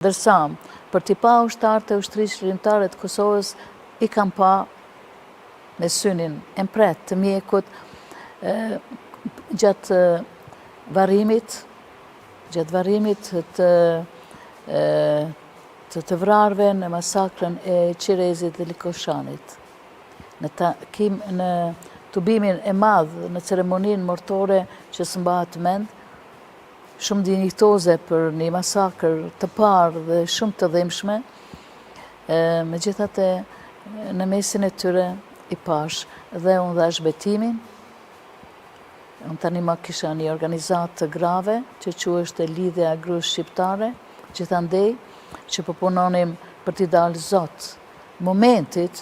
Ndërsa, për t'i pa ushtarët e Ushtrisë Çlirimtare të Kosovës, i kam pa me synin e mprehtë të mjekut gjatë varrimit, gjatë varrimit të të të vrarëve në masakrën e Qerezit dhe Likoshanit. Në takim në tubimin e madh në ceremoninë mortore që s'mbahet mend, shumë dinjitoze për një masakër të parë dhe shumë të dhimbshme, megjithatë në mesin e tyre i pashë dhe unë dhashë betimin, unë tani ma kisha një organizatë të grave që quheshte Lidhja e Gruas Shqiptare, gjithandej që po punonim për t'i dalë zot momentit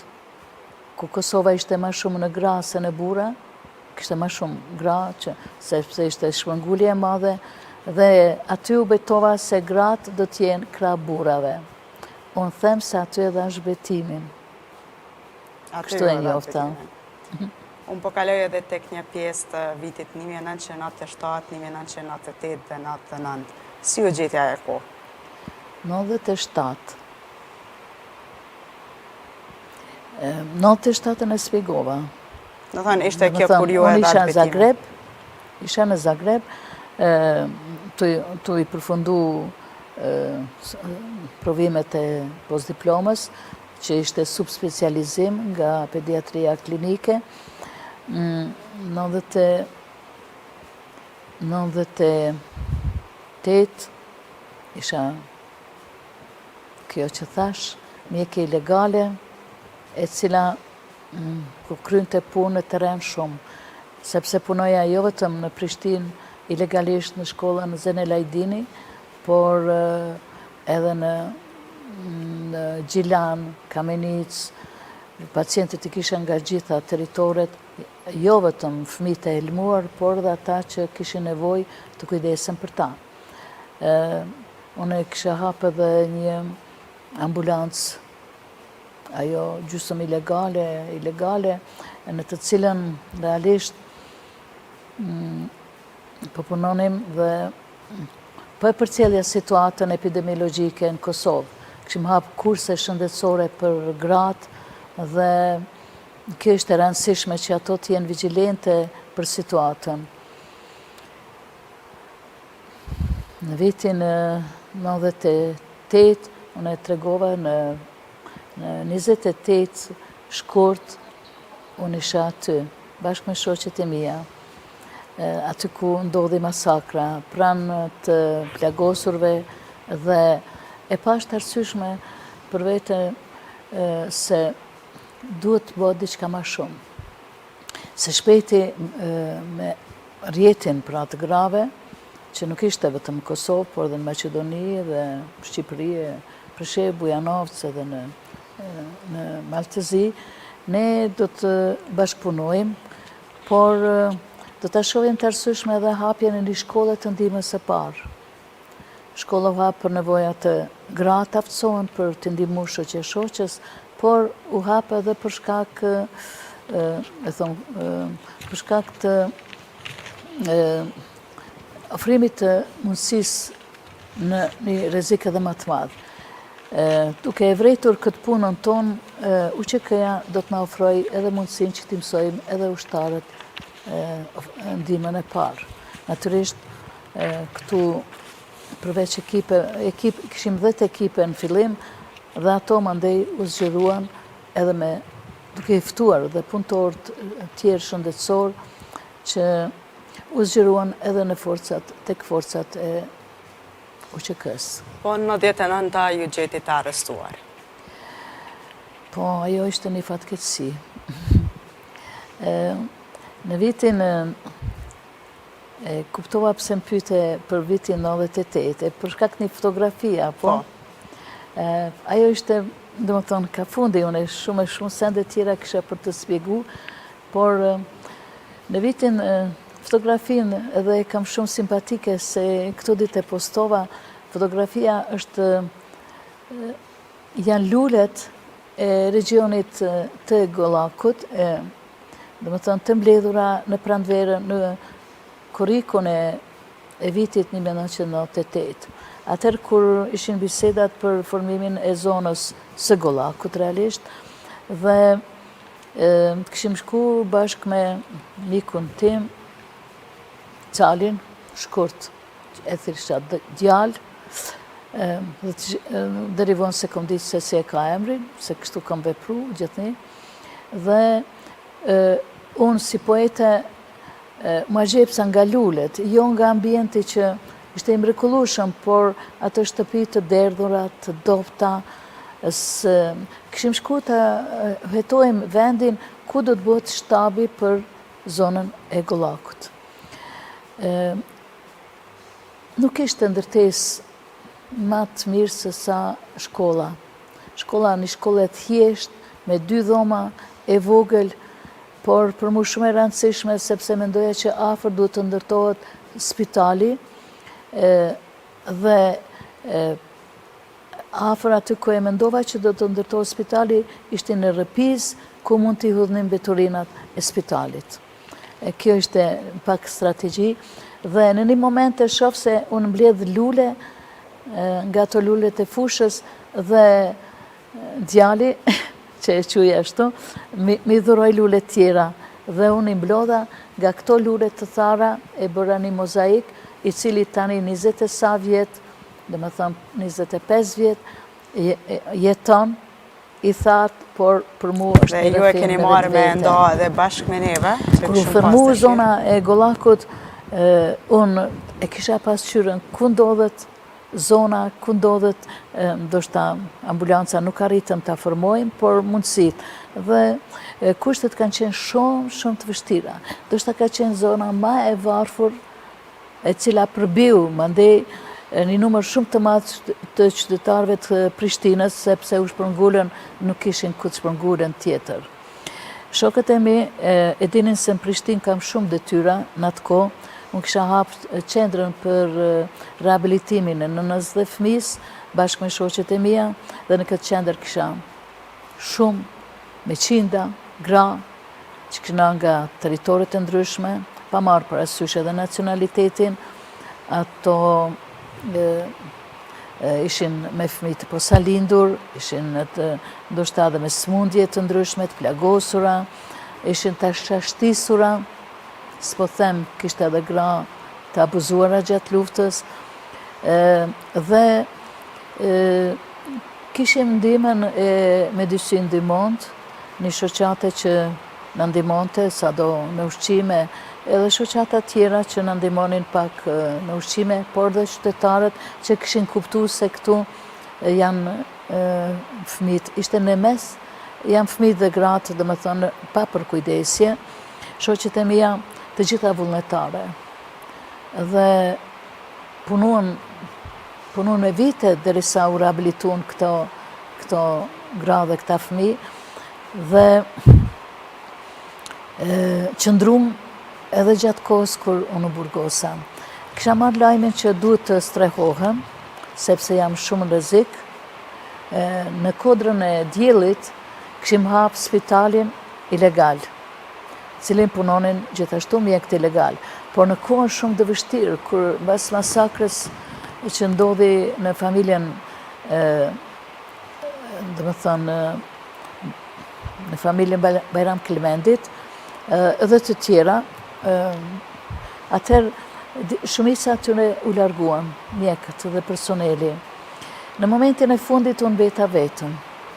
ku Kosova ishte ma shumë në gra se në burra, Kishte ma shumë gra, që, sepse ishte shpërngulje e madhe, dhe aty u betova se gratë do të jenë krah burrave. Unë them se aty e dhashë betimin. Kështu e njofta. Unë po kaloj edhe tek një pjesë të vitit 1997, 1998 dhe 99. Si ju gjeti ajo kohë? 97. 97-ën e spjegova. Domethënë, ishte kjo kur ju e dhatë betimin. Zagreb, isha në Zagreb, tu i përfundu provimet e postdiplomës, që ishte subspecializim nga pediatria klinike, 98 isha kjo që thashë, mjeke ilegale, e cila ku krynte punë në terren shumë, sepse punoja jo vetëm në Prishtinë, ilegalisht në shkollën Zenel Ajdini, por edhe në në Gjilan, Kamenicë, pacientët i kisha nga gjitha territoret, jo vetëm fëmijët e helmuar, por dhe ata që kishin nevojë të kujdesen për ta. Unë e kisha hapë edhe një ambulancë ajo gjysëm ilegale, ilegale, në të cilën realisht mm, po punonim dhe po e përcjellja situatën epidemiologjike në Kosovë. Kishim hapë kurse shëndetësore për gratë dhe kjo ishte e rëndësishme që ato të jenë vigjilente për situatën. Në vitin 98, unë e tregova në 28 shkurt, unë isha aty, bashkë me shoqet e mia, aty ku ndodhi masakra, pranë të plagosurve dhe e pashë të arsyeshme për vete se duhet të bëhet diçka ma shumë. Së shpejti me rrjetin pra të grave, që nuk ishte vetëm në Kosovë, por edhe në Maqedoni dhe Shqipëri, Preshevë, Bujanovc edhe në, në Mal të Zi, ne do të bashkëpunojmë, por do ta shohim të arsyeshme edhe hapjen e një shkolle të ndihmës së parë. Shkolla u hap për nevoja të gratë aftësohen për të ndihmu shoqe shoqes, por u hap edhe për shkak, e thonë, për shkak të ofrimit të mundësisë në një rrezik edhe më të madh. Duke e vrejtur këtë punën tonë, UÇK-ja do të na ofrojë edhe mundësinë që t'i mësojmë edhe ushtarët ndihmën e parë. Natyrisht, Këtu përveç ekipe, ekip, kishim 10 ekipe në fillim dhe ato mandej u zgjeruan edhe me duke i ftuar dhe punëtorë të tjerë shëndetësorë që u zgjeruan edhe në forcat, tek forcat e UÇK-së. Po në 99-ta ju gjeti të arrestuar. Po, ajo ishte një fatkeqësi. Në vitin E kuptova pse më pyete për vitin 98, e për shkak një fotografie, apo? Po. Ajo ishte, domethënë, ka fundi, unë shumë e shumë sende tjera kisha për të spjegu, por në vitin fotografinë edhe e kam shumë simpatike se këto ditë e postova, fotografia është, janë lulet e regionit të Gollakut, domethënë të mbledhura në pranverën, në korrikun e. e vitit 1998. Atëherë kur ishin bisedat për formimin e zonës së Gollakut realisht, dhe kishim shku bashkë me mikun tim, Calin, shkurt, e thirrsha djalë, deri vonë s'e kom ditë se si e ka emrin, se kështu kam vepru gjithnjë, dhe unë si poete u magjepsa nga lulet, jo nga ambienti që ishte i mrekullueshëm, por ato shtëpi të derdhura, të dobta, kishim shku të hetojmë vendin ku do të bëhet shtabi për zonën e Gollakut. Nuk ishte ndërtesë ma të mirë se sa shkolla. Shkolla, një shkollë e thjeshtë, me dy dhoma, e vogël, por për mu shumë e rëndësishme, sepse mendoja që afër duhet të ndërtohet spitali, dhe afër aty ku e mendova që do të ndërtohet spitali, ishte në rrëpizë ku mund t'i hudhnim mbeturinat e spitalit. E kjo ishte pak strategji, dhe në një moment e shof se unë mbledh lule, nga ato lulet e fushës, dhe djali, që e quj ashtu, m'i dhuroi lule tjera, dhe unë i mblodha nga këto lule të thara e bëra një mozaik, i cili tani 20 e sa vjet, domethënë 25 vjet, jeton, i thatë, por për mu është një rrëfim. Dhe ju e keni marrë me nda edhe bashkë me neve? Kur u formu zona e Gollakut, unë e kisha pasqyrën ku ndodhet zona, ku ndodhet, ndoshta ambulanca nuk arritëm ta formojmë, por mundësitë. Dhe kushtet kanë qenë shumë, shumë të vështira. Ndoshta ka qenë zona ma e varfër e cila përbiu mandej një numër shumë të madh të qytetarëve të Prishtinës, sepse u shpërngulën, nuk kishin ku të shpërngulen tjetër. Shokët e mi e dinin se në Prishtinë kam shumë detyra në atë kohë, unë kisha hapë qendrën për rehabilitimin e nënës dhe fëmijës, bashkë me shoqet e mia, dhe në këtë qendër kisha shumë me qinda, gra, që kishin nga territoret e ndryshme, pa marrë parasysh edhe nacionalitetin, ato ishin me fëmijë të posalindur, ishin të ndoshta edhe me smundje të ndryshme, të plagosura, ishin të shashtisura, s'po them kishte edhe gra të abuzuara gjatë luftës, dhe kishim ndihmën e Médecins du Monde, një shoqate që na ndihmonte sado me ushqime, edhe shoqata tjera që na ndihmonin pak me ushqime, por dhe qytetarët që kishin kuptu se këtu janë fëmijët, ishte në mes, janë fëmijët dhe gratë, domethënë, pa përkujdesje, shoqet e mia të gjitha vullnetare. Dhe punuan, punuan me vite derisa u rehabilituan këto, këto gra dhe këta fëmijë dhe qëndrum edhe gjatë kohës kur unë u burgosa. Kisha marrë lajmin që duhet të strehohem, sepse jam shumë në rrezik. Në kodrën e diellit kishim hapë spitalin ilegal, cilin punonin gjithashtu mjekët ilegal. Por në kohën shumë të vështirë, kur mbas masakrës që ndodhi në familjen domethënë, në familjen Bajram Kelmendit, edhe të tjera, atëherë shumica atyre u larguan, mjekët dhe personeli. Në momentin e fundit unë mbeta vetëm.